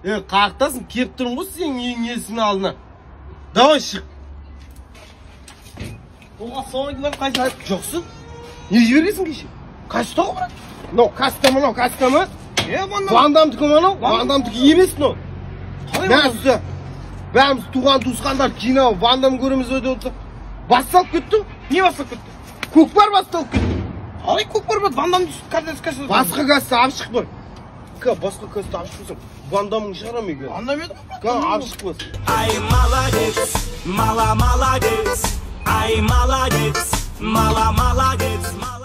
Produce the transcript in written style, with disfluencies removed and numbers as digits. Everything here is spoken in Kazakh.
Е, қаяқтасың? Келіп тұрмын ғой сенің үйіңнің есігінің алдына. Давай шық. Ассалаумағалейкум, қайсы? Жоқсың. Не жібергенсің кеше? Каста ғой, брат. Мынау каста, мынау каста ма? Е, Ван Дам. Ван Дамдікі мынау? Ван Дамдікі емес мынау. Қалай? Мәссі. Бәріміз туған туысқандар жиналып Ван Дам көреміз ғой деп отырсақ, басталып кетті. Не басталып кетті? Көкпар басталып кетті. Қалай көкпар, брат? Ван Дамды каста. Басқа каста алып шық бір. Басқа каста алып шықсаң, Ван Дамың шығара ма екен? Ван Дам еді ғой, брат. Алып шық бас. Ай, молодец, мала молодец, ай, молодец, мала молодец, мала.